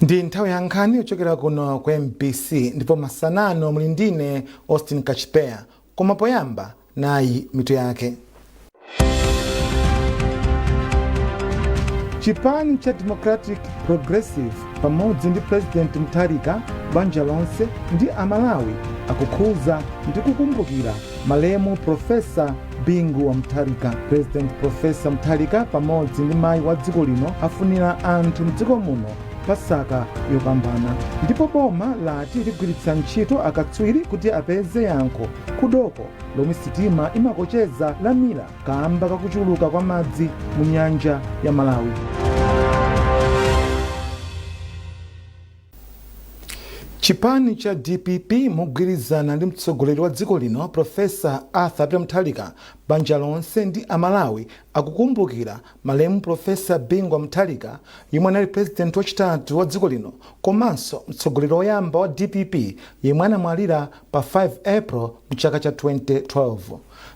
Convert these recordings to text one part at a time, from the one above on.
Ndi nthawi ya nkhani yochokera kuno ku MBC, ndipo masanano muli ndine Austin Kachipeya. Koma poyamba, nayi mitu yake. Chipani cha Democratic Progressive pamodzi ndi President Mutharika, banja lonse ndi Amalawi akukhuza ndi kukumbukira malemu Profesa Bingu wa Mutharika. President Profesa Mutharika pamodzi ndi mayi wa dziko lino afunira anthu mdziko muno Pasaka yopambana. Ndipo boma lati ligwiritsa ntchito akatswiri kuti apeze yankho ku doko lomwe sitima imakocheza lamira kamba kakuchuluka kwa madzi mu nyanja ya Malawi. Chipani cha DPP mogwirizana ndi mtsogoleri wa dziko lino Profesa Arthur Peter Mutharika, banja lonse ndi Amalawi akukumbukira malemu Profesa Bingu wa Mutharika, yemwe anali president wachitatu wa dziko lino komanso mtsogoleri woyamba wa DPP, yemwe anamwalira pa 5 April mchaka cha 2012.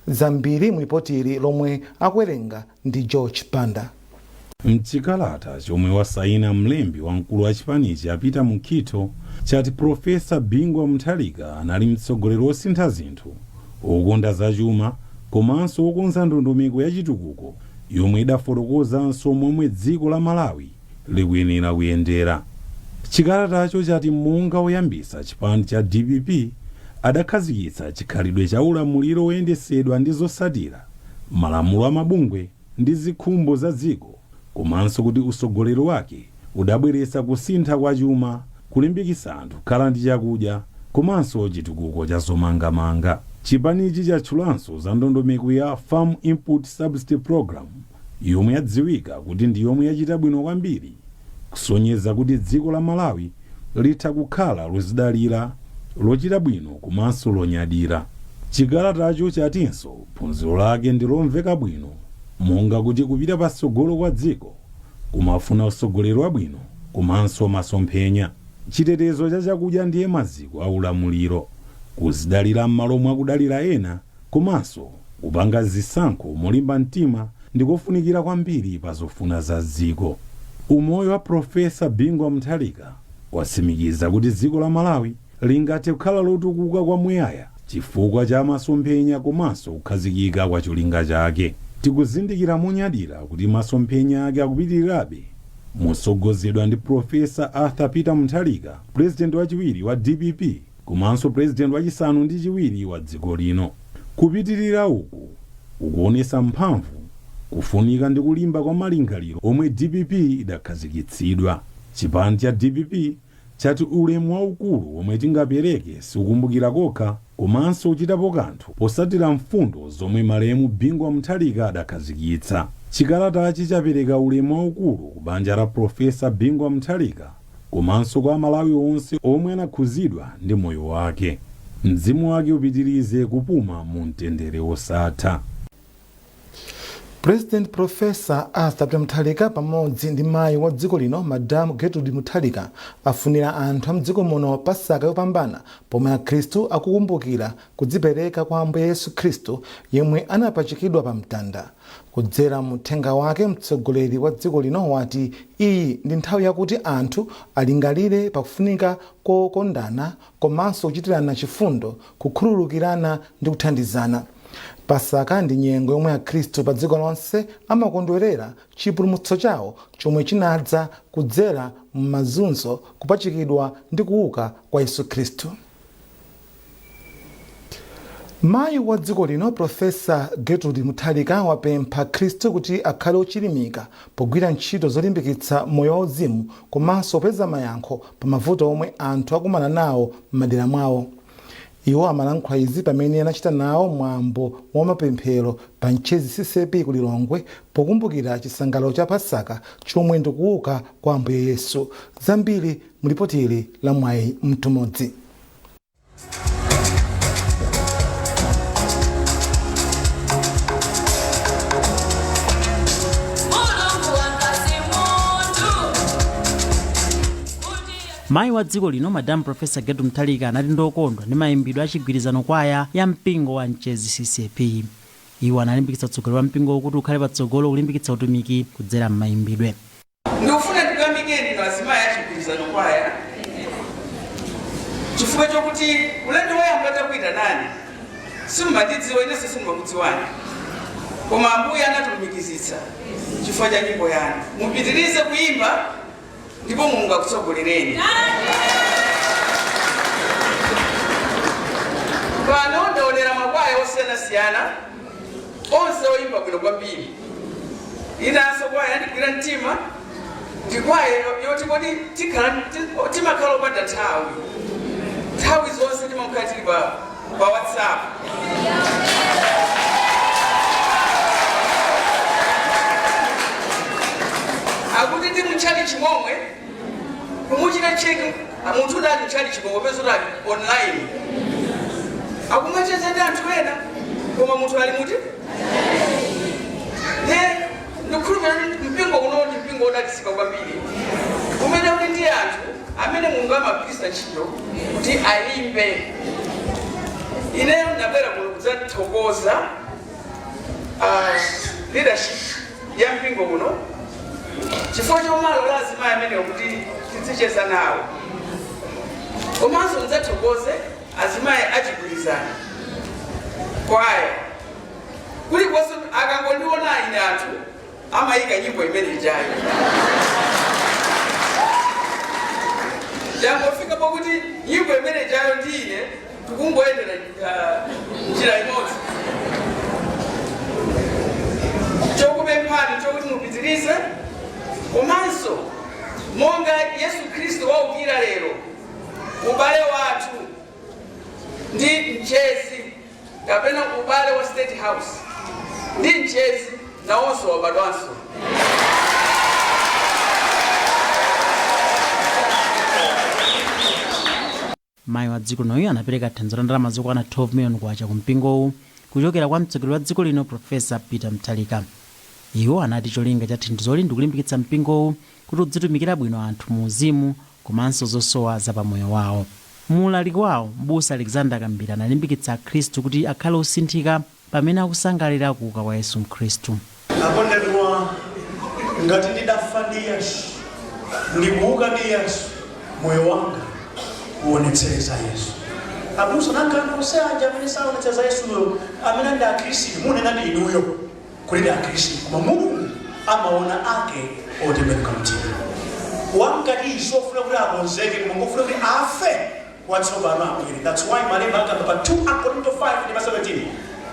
Zambiri mu ripoti ili lomwe akuwerenga ndi George Banda. Mchikalata chomwe wasaina mlembi wamkulu wa chipanichi a Peter Mukhito, chati Profesa Bingu wa Mutharika anali mtsogoleri wosintha zinthu, wokonda zachuma komanso wokonza ndondomeko ya chitukuko yomwe idafotokozanso momwe dziko la Malawi likuyenera kuyendera. Chikalatacho chati monga woyambisa chipani cha DPP, adakhazikitsa chikhalidwe cha ulamuliro woyendesedwa ndi zosatira malamulo a mabungwe ndi zikhumbo za dziko, komanso kuti usogoleri wake udabweretsa kusintha kwa chuma, kulimbikitsa anthu kukhala ndi chakudya komanso chitukuko cha zomangamanga. Chipanichi chatchulanso za ndondomeko ya Farm Input Subsidy Program, yomwe yadziwika kuti ndi yomwe yachita bwino kwambiri kusonyeza kuti dziko la Malawi litha kukhala lozidalira, lochita bwino komanso lonyadira. Chikalatacho chatinso phunziro lake ndi lomveka bwino, monga kuti kupita patsogolo kwa dziko kumafuna usogoleri wabwino komanso masomphenya. Chitetezo cha chakudya ndiye maziko a ulamuliro, kuzidalira m'malo mwa kudalira ena komanso kupanga zisankho molimba mtima ndikofunikira kwambiri pa zofuna za dziko. Umoyo wa Profesa Bingu wa Mutharika watsimikiza kuti dziko la Malawi lingathe kukhala lotukuka kwamuyaya chifukwa cha masomphenya komanso kukhazikika kwa cholinga chake. Tikuzindikira monyadira kuti masomphenya ake akupitirirabe motsogozedwa ndi Profesa Arthur Peter Mutharika, purezidenti wachiwiri wa DPP komanso purezidenti wachisanu ndi chiwiri wa dziko lino. Kupitirira uku kukuonetsa mphamvu, kufunika ndi kulimba kwa malingaliro omwe DPP idakhazikitsidwa. Chipani cha DPP chati ulemu waukulu womwe tingapereke sikukumbukira kokha komanso kuchitapo kanthu posatira mfundo zomwe malemu Bingu wa Mutharika adakhazikitsa. Chikalatachi chapereka ulemu waukulu ku banja la Profesa Bingu wa Mutharika komanso kwa Amalawi onse omwe anakhuzidwa ndi moyo wake. Mzimu wake upitirize kupuma mu mtendere wosatha. President Profesa Arthur Peter Mutharika pamodzi ndi mayi wa dziko lino Madam Gertrude Mutharika afunira anthu a mdziko muno Pasaka yopambana, pomwe Akhristu akukumbukira kudzipereka kwa Ambuye Yesu Khristu yemwe anapachikidwa pa mtanda. Kudzera mu uthenga wake, mtsogoleri wa dziko lino wati iyi ndi nthawi yakuti anthu alingalire pakufunika kokondana komanso kuchitirana chifundo, kukhululukirana ndi kuthandizana. Pasaka ndi nyengo yomwe Akhristu pa dziko lonse amakondwerera chipulumutso chawo chomwe chinadza kudzera m'mazunzo, kupachikidwa ndi kuuka kwa Yesu Khristu. Mayi wa dziko lino Profesa Gertrude Mutharika wapempha Akhristu kuti akhale ochilimika pogwira ntchito zolimbikitsa moyo wauzimu komanso kupeza mayankho pa mavuto omwe anthu akumana nawo m'madera mwawo. Iwo amalankhula izi pamene anachita nawo mwambo wa mapemphero pa Mchezi CCAP ku Lilongwe pokumbukira chisangalalo cha Pasaka chomwe ndi kuuka kwa Ambuye Yesu. Zambiri mu lipoti ili la Mwayi Mtumodzi. Mayi wa dziko lino Madam Professor Gertrude Mutharika anati ndokondwa ndi mayimbidwe a chigwirizano kwaya ya mpingo wa Mchezi CCAP. Iwo analimbikitsa utsogoleri wa mpingowu kuti ukhale patsogolo kulimbikitsa utumiki kudzera m'mayimbidwe. Ndikufuna ndikuyamikeni inu azimayi achigwirizano. Chigwirizano Kwaya chifukwa chokuti ulendo woyamba takuitanani simumandidziwa, inenso sindimakudziwani, koma Ambuye anatilumikizitsa chifukwa cha nyimbo yanu. Mupitirize kuyimba ndipo Mulungu akutsogolereni. Pano ndaonera makwaya osiyanasiyana, onse oyimba bwino kwambiri. Inanso kwaya yandigwira mtima ndi kwaya yoti kodi timakhala opanda nthawi, nthawi zonse timakhala tili pa WhatsApp. Akuti ndi mutchali chimomwe kumuchita check munthu udali mtchali chimomwe, peza udali online akumacheza ndi anthu ena, koma munthu ali muti. Ne ndikukhulupirira kuti mpingo uno ndi mpingo wodalitsika kwambiri umene uli ndi anthu amene Mulungu amagwiritsa ntchito kuti ayimbe. Ineyo ndabwera kuno kudzathokoza leadership ya mpingo uno chifukwa chomalola azimayi amenewo kuti tizicheza nawo, komanso ndidzathokoze azimayi achigwirizano kwaya. Kulikonse akangondiona ine anthu amayika nyimbo imene ijayo. Yangofika pakuti nyimbo imene ijayo ndi ine tikungoyendera njira imodzi. Chokupemphani chokuti mupitirize, komanso monga Yesu Khristu waukira lero, ubale wathu ndi Mchezi kapena ubale wa State House ndi Mchezi nawonso wabadwanso. Mayi wa dziko linoyo anapereka thandizo la ndalama zokwana 12 million kwacha ku mpingowu kuchokera kwa mtsogoleri wa dziko lino, Profesa Peter Mutharika. Iwo anati cholinga cha thandizoli ndikulimbikitsa mpingowu kuti udzitumikira bwino anthu mu uzimu komanso zosowa za pamoyo wawo. Muulaliki wawo, Mbusa Alexander Kambira analimbikitsa Akhristu kuti akhale osinthika pamene akusangalira kuuka kwa Yesu Khristu. Akondedwa, ngati ndidafa ndi Yesu, ndikuuka ndi Yesu, moyo wanga uonetsere za Yesu. Abusa, nanga anthu onse aja amene saonetsera za Yesuyo, amene ndi Akhristu, munena ndi inuyo kuti ndi Akhristu, koma Mulungu amaona ake otembenuka mtima. Wamkati sofuna kuti akonzeke, koma ngofuna kuti afe, watsopano abwere. That's why malemba akamba pa 2 Akorinto 5 ndi 17,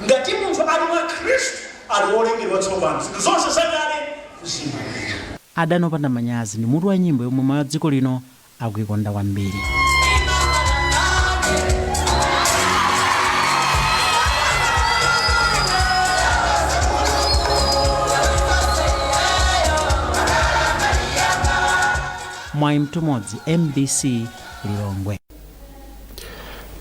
ngati munthu ali mwa Khristu, ali wolengedwa tsopano, zinthu zonse zakale zimapita. Adani Opanda Manyazi ndi mutu wa nyimbo yomwe mayi wa dziko lino akuikonda kwambiri. Mwayi Mtumodzi, MBC, Lilongwe.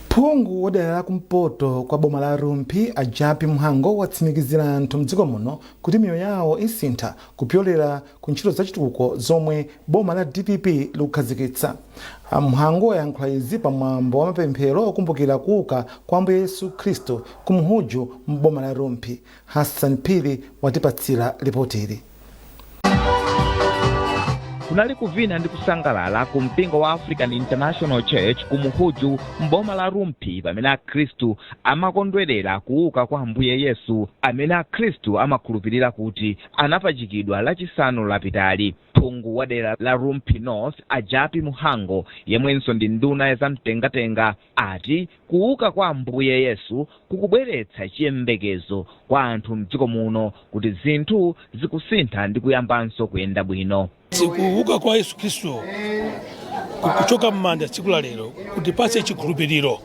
Phungu wodera la kumpoto kwa boma la Rumphi, a Jappie Mhango, watsimikizira anthu mdziko muno kuti miyoyo yawo isintha kupyolera ku ntchito zachitukuko zomwe boma la DPP likukhazikitsa. Mhango wayankhula izi pamwambo wa mapemphero okumbukira kuuka kwa Ambuye Yesu Khristu ku Mhuju m'boma la Rumphi. Hassan Phiri watipatsira ripoti ili. Kunali kuvina ndi kusangalala ku mpingo wa African International Church ku Mhuju m'boma la Rumphi pamene Akhristu amakondwerera kuuka kwa Ambuye Yesu, amene Akhristu amakhulupirira kuti anapachikidwa Lachisanu lapitali. Phungu wa dera la Rumphi North, a Jappie Mhango, yemwenso ndi nduna ya zamtengatenga, ati kuuka kwa Ambuye Yesu kukubweretsa chiyembekezo kwa anthu mdziko muno kuti zinthu zikusintha ndi kuyambanso kuyenda bwino. Kuuka kwa Yesu Khristu kuchoka m'manda tsiku la lero kutipatse chikhulupiriro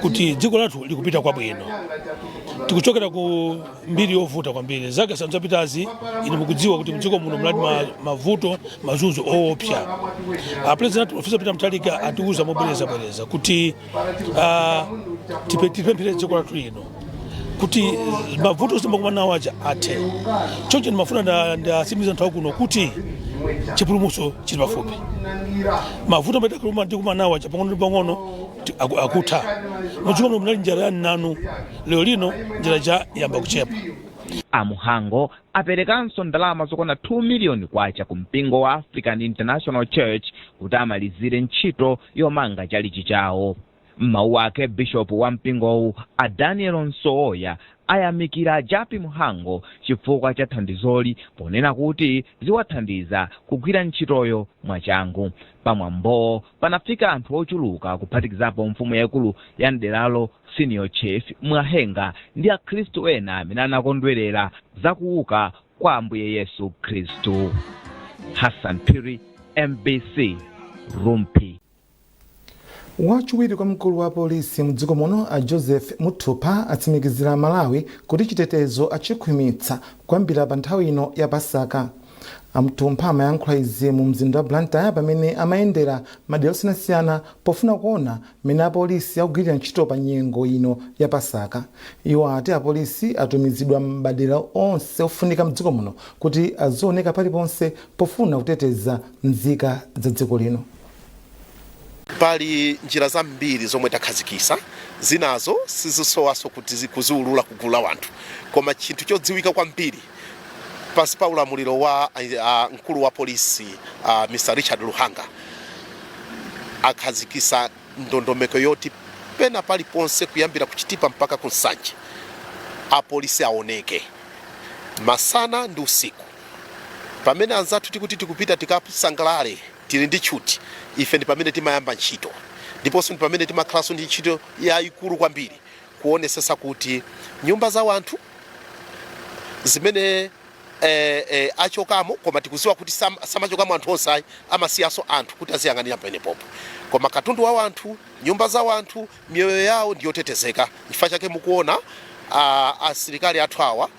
kuti dziko lathu likupita kwabwino. Tikuchokera ku mbiri yovuta kwambiri zaka 5 zapitazi. Inu mukudziwa kuti mdziko muno munali mavuto, mazunzo oopsa. A President Professor Peter Mutharika atiuza mobwerezabwereza kuti tipemphere dziko lathu lino kuti mavuto timakumana nawo aja athe. Choncho ndimafuna ndatsimikiza anthu akuno kuti chipulumutso chili pafupi. Mavuto amene tikumana nawo aja pang'ono ndi pang'ono akutha. Mudziko muno munali njala ya nanu, lero lino njala ja yamba kuchepa. A Mhango aperekanso ndalama zokwana 2 miliyoni kwacha ku mpingo wa African International Church kuti amalizire ntchito yomanga chalichi chawo. M'mawu ake, bishopu wa mpingowu a Daniel Nsowoya ayamikira Jappie Mhango chifukwa cha thandizoli, ponena kuti ziwathandiza kugwira ntchitoyo mwachangu. Pamwambowo panafika anthu ochuluka, kuphatikizapo mfumu yaikulu ya mderalo Senior Chief Mwahenga ndi akhristu ena amene anakondwerera zakuuka kwa Ambuye Yesu Khristu. Hassan Phiri, MBC, Rumphi. Wachiwiri kwa mkulu wa polisi mdziko muno a Joseph Muthupa atsimikizira Malawi kuti chitetezo achikhwimitsa kuyambira pa nthawi ino ya Pasaka. Amtumpha amayankhula izi mu mzinda wa Blantyre pamene amayendera madera osiyanasiyana pofuna kuona mmene apolisi akugwirira ntchito pa nyengo ino ya Pasaka. Iwo ati apolisi atumizidwa m'madera onse ofunika mdziko muno kuti azioneka paliponse pofuna kuteteza nzika za dziko lino. Pali njira zambiri zomwe takhazikisa, zinazo sizisowaso kuti kuziulula kugulu la wanthu, koma chinthu chodziwika kwambiri pansi pa ulamuliro wa mkulu wa polisi Mr Richard Luhanga akhazikisa ndondomeko yoti pena paliponse kuyambira kuchitipa mpaka ku Nsanje apolisi aoneke masana ndi usiku. Pamene anzathu tikuti tikupita tikasangalale, tili ndi tchuti, ife ndi pamene timayamba ntchito, ndiponso ndi pamene timakhalanso ndi ntchito yayikulu kwambiri kuonesesa kuti nyumba za wanthu zimene achokamo, koma tikuziwa kuti samachokamo anthu onse ayi, amasiyanso anthu kuti aziyang'anira pamenepopo, koma katundu wa wanthu, nyumba za wanthu, miyoyo yawo ndiyotetezeka. Chifukwa chake mukuona asilikali athu awa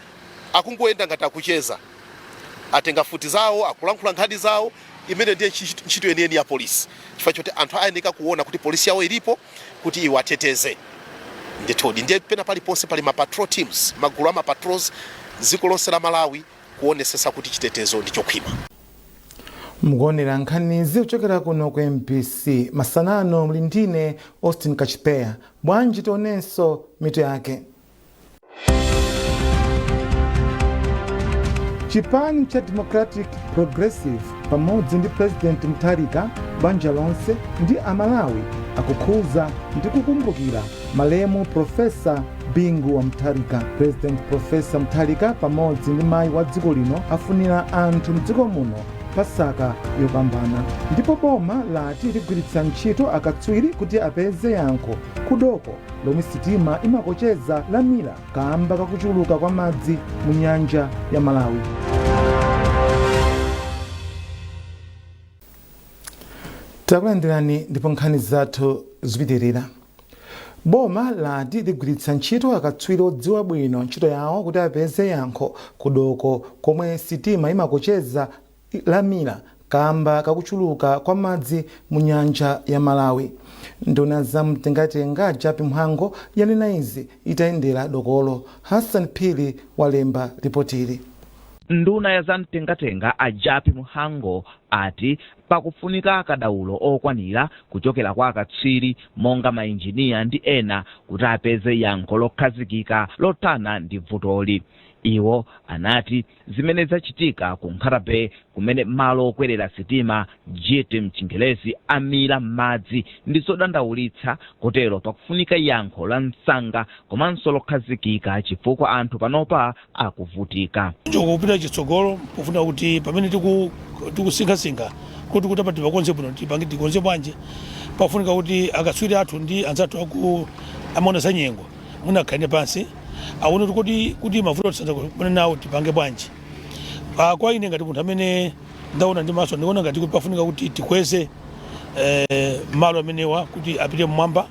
akungoyenda ngati akucheza, atenga futi zawo, akulankhula nkhani zawo. Imene ndiye ntchito yeniyeni ya polisi, chifukwa choti anthu ayeneka kuona kuti polisi yawo ilipo kuti iwateteze ndithudi. Ndiye pena paliponse pali ma patrol teams, magulu ama patrols dziko lonse la Malawi kuonesesa kuti chitetezo ndi chokhwima. Mukuonera nkhanizi kuchokera kuno ku MBC masanano, muli ndine Austin Kachipeya. Bwanji tionenso mitu yake. Chipani cha Democratic Progressive pamodzi ndi President Mutharika, banja lonse ndi Amalawi akukhuza ndi kukumbukira malemu Profesa Bingu wa Mutharika. President Profesa Mutharika pamodzi ndi mayi wa dziko lino afunira anthu mdziko muno Pasaka yopambana. Ndipo boma lati ligwiritsa ntchito akatswiri kuti apeze yankho kudoko lomwe sitima imakocheza lamira kamba kakuchuluka kwa madzi mu nyanja ya Malawi. Takulandirani ndipo nkhani zathu zipitirira. Boma lati ligwiritsa ntchito akatswiri odziwa bwino ntchito yawo kuti apeze yankho kudoko komwe sitima imakocheza lamira kamba kakuchuluka kwa madzi mu nyanja ya Malawi. Nduna za mtengatenga Jappie Mhango yanena izi itayendera dokolo. Hassan Phiri walemba ripotili. Nduna ya zamtengatenga a Jappie Mhango ati pakufunika akadaulo okwanira kuchokera kwa akatswiri monga mainjiniya ndi ena kuti apeze yankho lokhazikika lothana ndi vutoli. Iwo anati zimene zachitika ku Nkhata Bay, kumene malo okwerera sitima, jetty mchingerezi, amira m'madzi ndi zodandaulitsa, kotero pakufunika yankho la msanga komanso lokhazikika chifukwa anthu panopa akuvutika. Kupita chitsogolo pofuna kuti pamene tikusinkhasinkha kuti apa tipakonze bwino, tipange tikonze bwanji, pafunika kuti akatswiri athu ndi anzathu aku amaona za nyengo munakhalire pansi aone kuti mavuto tisanza kumene nawo tipange bwanji. Kwa ine ngati munthu amene ndaona ndi maso, ndikuona ngati kuti pafunika kuti tikweze malo amenewa kuti apite mmwamba.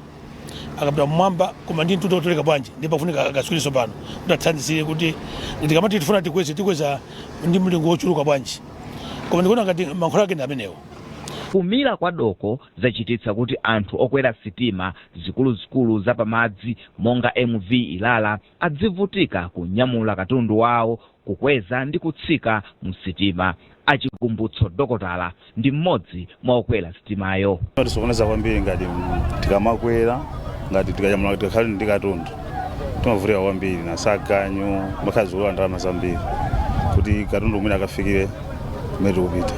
Akapita mmwamba, koma ndi mtunda otalika bwanji? Ndi pafunika akatswiriso pano kuti athandizire kuti tikamati tifuna tikweze, tikweza ndi mlingo wochuluka bwanji? Koma ndikuona ngati mankhwala ake ndi amenewo. Kumira kwa doko zachititsa kuti anthu okwera sitima zikuluzikulu za pamadzi monga MV Ilala adzivutika kunyamula katundu wawo, kukweza ndi kutsika mu sitima. Achikumbutso Dokotala ndi mmodzi mwa okwera sitimayo. Tisokoneza kwambiri ngati tikamakwera, ngati tikanyamula, tikakhale ndi katundu. Timavutika kwambiri na saganyu makhazi ndalama zambiri kuti katundu umene akafikire kumene tikupita,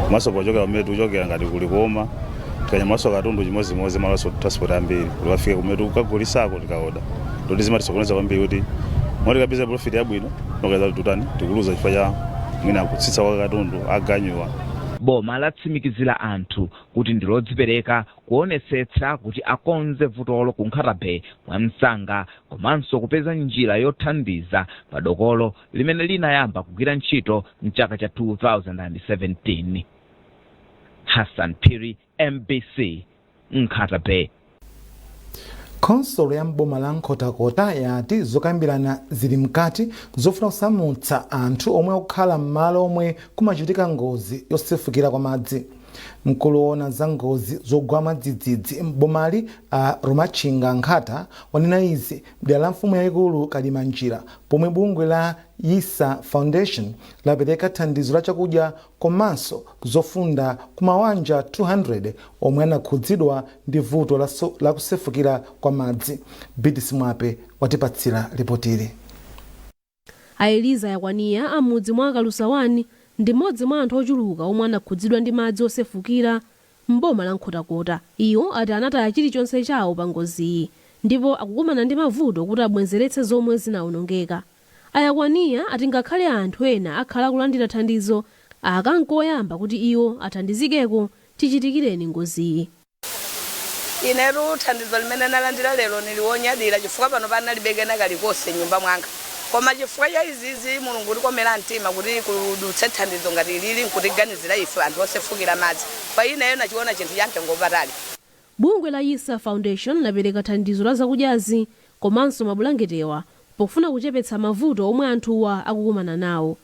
komanso pochokera kumene tikuchokera ngati kuli koma tikanyamaso katundu chimodzimodzi malaso transport ambiri kuti kafike kumene tikukagulisako. Tikaoda ndoti zimatisokoneza kwambiri kuti moti kapeza profit yabwino nokeza tutani tikuluza chifukwa cha mwina kutsitsa kwa katundu aganyuwa. Boma latsimikizira anthu kuti ndi lodzipereka kuonetsetsa kuti akonze vutolo ku Nkhata Bay mwamsanga komanso kupeza njira yothandiza pa dokolo limene linayamba kugwira ntchito mchaka cha 2017. Hassan Phiri, MBC, Nkhata Bay. Khonsolo ya mboma la Nkhotakota yati zokambirana zili mkati zofuna kusamutsa anthu omwe akukhala m'malo omwe kumachitika ngozi yosefukira kwa madzi. Mkulu woona za ngozi zogwa mwadzidzidzi m'bomali, a Romachinga Nkhata, wanena izi mdera la mfumu yayikulu Kalimanjira pomwe bungwe la Yisa Foundation lapereka thandizo la chakudya komanso zofunda ku mabanja 200 omwe anakhudzidwa ndi vuto la kusefukira kwa madzi. Bidis Mwape watipatsira ripotili. Aeliza Yakwaniya amudzi mwa Kalusawani ndi mmodzi mwa anthu ochuluka omwe anakhudzidwa ndi madzi osefukira m'boma la Nkhotakota. Iwo ati anataya chilichonse chawo pa ngoziyi ndipo akukumana ndi mavuto kuti abwenzeretse zomwe zinawonongeka. Ayakwaniya ati ngakhale anthu ena akhala akulandira thandizo, aka nkoyamba kuti iwo athandizikeko chichitikireni ngoziyi. Inetu thandizo limene nalandira lero niliwonyadira chifukwa pano panalibe kena kalikonse nyumba mwanga, koma chifukwa cha izizi Mulungu tikomera mtima kuti kudutse thandizo ngati lili nkutiganizira ife anthu osefukira madzi. Kwa ineyo nachiona chinthu cha mtengo wapatali. Bungwe la Yisa Foundation lapereka thandizo la zakudyazi komanso mabulangetewa pofuna kuchepetsa mavuto omwe anthuwa akukumana nawo.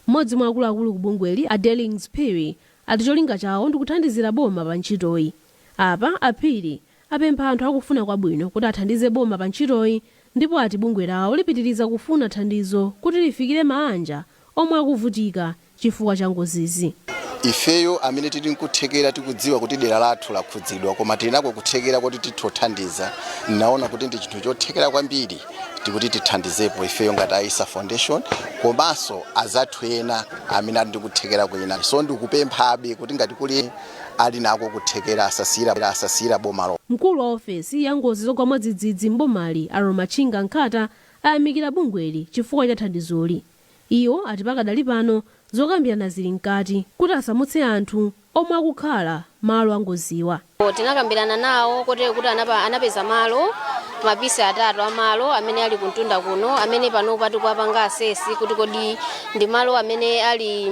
Mmodzi mwa akuluakulu ku bungweli, a Delings Phiri, ati cholinga chawo ndikuthandizira boma pa ntchitoyi. Apa Aphiri apempha anthu akufuna kwabwino kuti athandize boma pa ntchitoyi ndipo ati bungwe lawo lipitiriza kufuna thandizo kuti lifikire maanja omwe akuvutika chifukwa cha ngozizi. Ifeyo amene tili nkuthekera, tikudziwa kuti dera lathu lakhudzidwa koma tili nako kuthekera kuti titothandiza, naona kuti ndi chinthu chothekera kwambiri tikuti tithandizepo ifeyo ngati Aisa Foundation komanso azathu ena amene ali ndi kuthekera kwina. So ndikupemphabe kuti ngati kuli ali nako kuthekera asasiyira bomalo. Mkulu wa ofesi ya ngozi zogwa mwadzidzidzi m'bomali, a Romachinga Nkhata, ayamikira bungweli chifukwa cha thandizoli. Iwo ati pakadali pano zokambirana zili mkati kuti asamutse anthu omwe akukhala malo angoziwa. Tinakambirana nawo kotero kuti anapeza malo, mapisi atatu amalo amene ali kuntunda kuno, amene panopa tikuwapanga assess kuti kodi ndi malo amene ali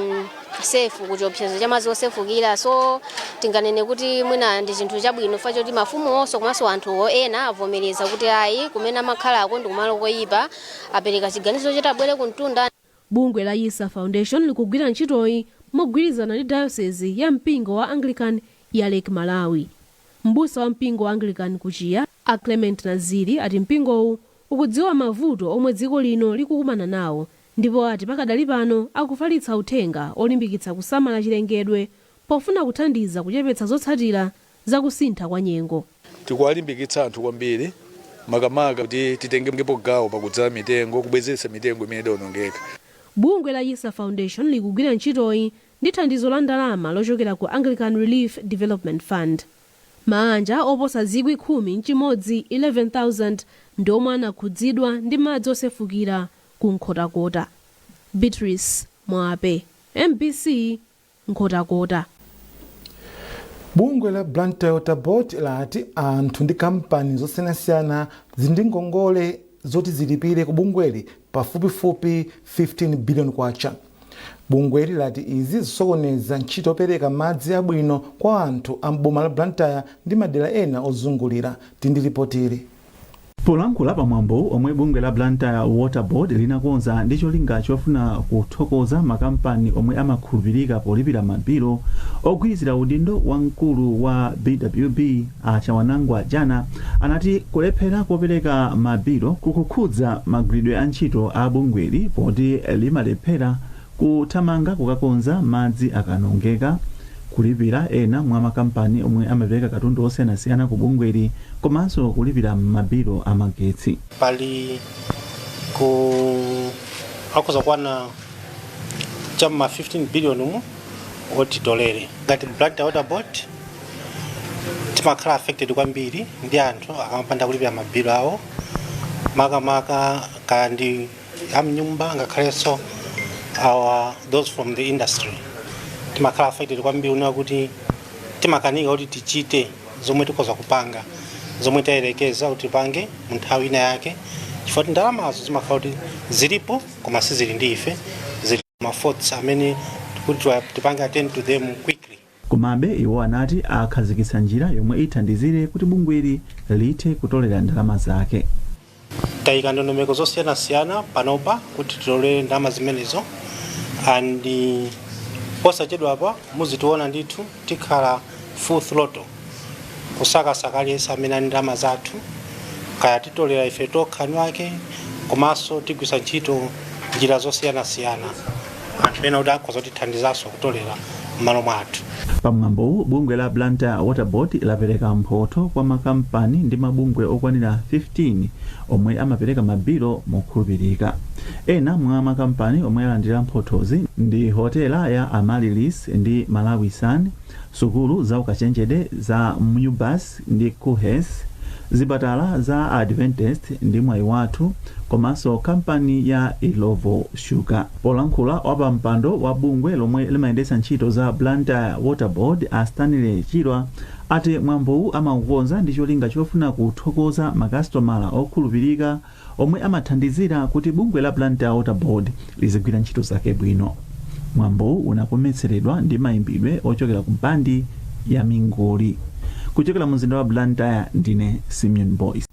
safe kuchiopsezo cha madzi osefukira. So tinganene kuti mwina ndi chinthu chabwino fa choti mafumu onso komanso anthu ena avomereza kuti ayi, kumene amakhalako ndi kumalo koyipa, apereka chiganizo choti abwere kuntunda. Bungwe la Yisa Foundation likugwira ntchitoyi mogwirizana ndi diocese ya mpingo wa Anglican ya Lake Malawi. Mbusa wa mpingo wa Anglican kuchiya, a Clement Naziri, ati mpingowu ukudziwa mavuto omwe dziko lino likukumana nawo ndipo ati pakadali pano akufalitsa uthenga olimbikitsa kusamala chilengedwe pofuna kuthandiza kuchepetsa zotsatira zakusintha kwa nyengo. Tikuwalimbikitsa anthu kwambiri, makamaka kuti titengepo gawo pakudzala mitengo, kubwezeretsa mitengo imene idawonongeka. Bungwe la Yisa Foundation likugwira ntchitoyi ndi thandizo la ndalama lochokera ku Anglican Relief Development Fund. Maanja oposa 11,000, 11,000, ndi omwe anakhudzidwa ndi madzi osefukira ku Nkhotakota. Beatrice Mwape, MBC, Nkhotakota. Bungwe la Blantyre Water Board lati anthu ndi kampani zosiyanasiyana zili ndi ngongole zoti zilipire ku bungweli pafupifupi 15 billion kwacha. Bungweli lati izi zisokoneza ntchito yopereka madzi abwino kwa anthu a mboma la Blantyre ndi madera ena ozungulira. Tindilipotiri. Polankhula pamwambo omwe bungwe la Blantyre Water Board linakonza ndi cholinga chofuna kuthokoza makampani omwe amakhulupirika polipira mabilo, ogwirizira udindo wamkulu wa BWB, a Chawanangwa Jana, anati kulephera kopereka mabilo kukukhudza magwiridwe a ntchito a bungweli poti limalephera kuthamanga kukakonza madzi akanongeka. Kulipira ena mwa makampani omwe amapereka katundu osiyanasiyana ku bungweli komanso kulipira mabilo amagetsi. Pali ku akhoza kwana cham'ma 15 billion mu otitolere. Ngati Blantyre Water Board timakhala affected kwambiri ndi anthu akamapanda kulipira mabilo awo, makamaka kaya ndi amnyumba, ngakhalenso our those from the industry. Timakhala affected kwambiri unewa kuti timakanika kuti tichite zomwe tikhoza kupanga, zomwe tayerekeza kuti tipange mu nthawi ina yake, chifukwa kuti ndalamazo zimakhala kuti zilipo koma sizili ndi ife, zili ma faults amene kuti tipange attend to them quickly. Komabe iwo anati akhazikitsa njira yomwe ithandizire kuti bungweli lithe kutolera ndalama zake. Tayika ndondomeko zosiyanasiyana panopa kuti titolere ndalama zimenezo, and posachedwapa muzitiona ndithu tikhala full throttle kusakasaka aliyense amene ali ndalama zathu, kaya titolera ife tokha ake, komanso tigwisa ntchito njira zosiyanasiyana, anthu ena kuti akhoza kutithandizanso kutolera m'malo mwathu. Pamwambowu, bungwe la Blantyre Water Board lapereka mphotho kwa makampani ndi mabungwe okwanira 15 omwe amapereka mabilo mokhulupirika. Ena mwa makampani omwe alandira mphothozi ndi hotela ya Amaryllis ndi Malawi Sun, sukulu za ukachenjede za MUBAS ndi KUHeS, zipatala za Adventist ndi Mwayi Wathu, komanso kampani ya Illovo Sugar. Polankhula, wapampando wa bungwe lomwe limayendetsa ntchito za Blantyre Water Board, a Stanley Chirwa, ati mwambowu amaukonza ndi cholinga chofuna kuthokoza makasitomala okhulupirika omwe amathandizira kuti bungwe la Blantyre Water Board lizigwira ntchito zake bwino. Mwambowu unakometseredwa ndi mayimbidwe ochokera ku bandi ya Mingoli. Kuchokera mu mzinda wa Blantyre, ndine Simeon Boyce.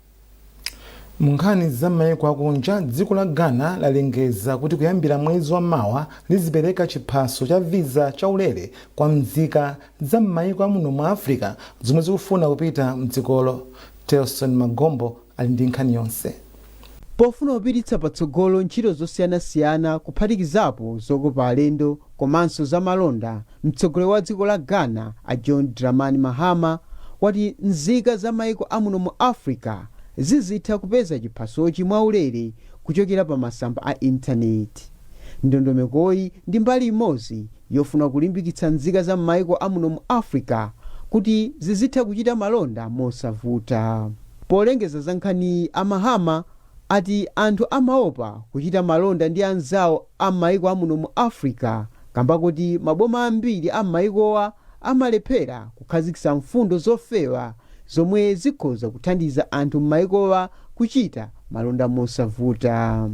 Mu nkhani za mayiko akunja, dziko la Ghana lalengeza kuti kuyambira mwezi wa mawa lizipereka chiphaso cha visa chaulere kwa mzika za m'mayiko amuno mu Africa zomwe zikufuna kupita mdzikolo. Telson Magombo ali ndi nkhani yonse. Pofuna kupititsa patsogolo ntchito zosiyanasiyana, kuphatikizapo zokopa alendo komanso zamalonda, mtsogoleri wa dziko la Ghana, a John Dramani Mahama, wati nzika za maiko amuno mu Africa zizitha kupeza chiphasochi mwaulere kuchokera pa masamba a intaneti. Ndondomekoyi ndi mbali imodzi yofuna kulimbikitsa nzika za m'maiko amuno mu Africa kuti zizitha kuchita malonda mosavuta. Polengeza za nkhaniyi, a Mahama ati anthu amaopa kuchita malonda ndi anzawo a m'maiko amuno mu Africa kamba kuti maboma ambiri a m'maikowa amalephera kukhazikitsa mfundo zofewa zomwe zikhoza kuthandiza anthu m'maikowa kuchita malonda mosavuta.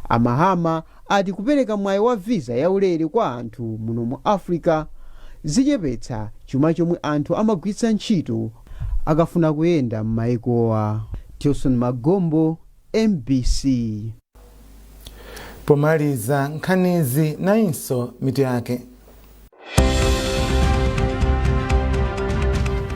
A Mahama ati kupereka mwayi wa visa yaulere kwa anthu muno mu Africa zichepetsa chuma chomwe anthu amagwiritsa ntchito akafuna kuyenda m'maikowa. Tilson Magombo, MBC. Pomaliza nkhanizi, nayinso mitu yake.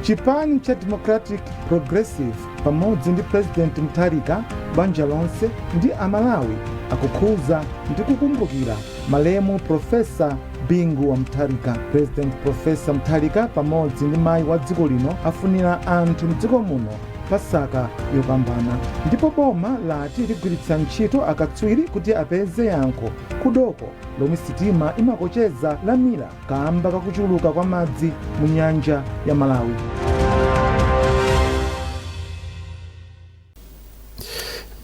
Chipani cha Democratic Progressive pamodzi ndi President Mutharika, banja lonse ndi Amalawi akukhuza ndi kukumbukira malemu Profesa Bingu wa Mutharika. President Profesa Mutharika pamodzi ndi mayi wa dziko lino afunira anthu mdziko muno Pasaka yopambana. Ndipo boma lati ligwiritsa ntchito akatswiri kuti apeze yankho kudoko lomwe sitima imakocheza lamira kamba kakuchuluka kwa madzi mu nyanja ya Malawi.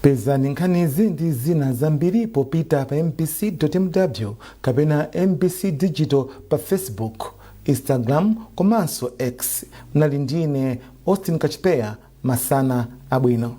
Pezani nkhanizi ndi zina zambiri popita pa mbc.mw kapena MBC Digital pa Facebook, Instagram komanso X. Mnali ndine Austin Kachipeya. Masana abwino.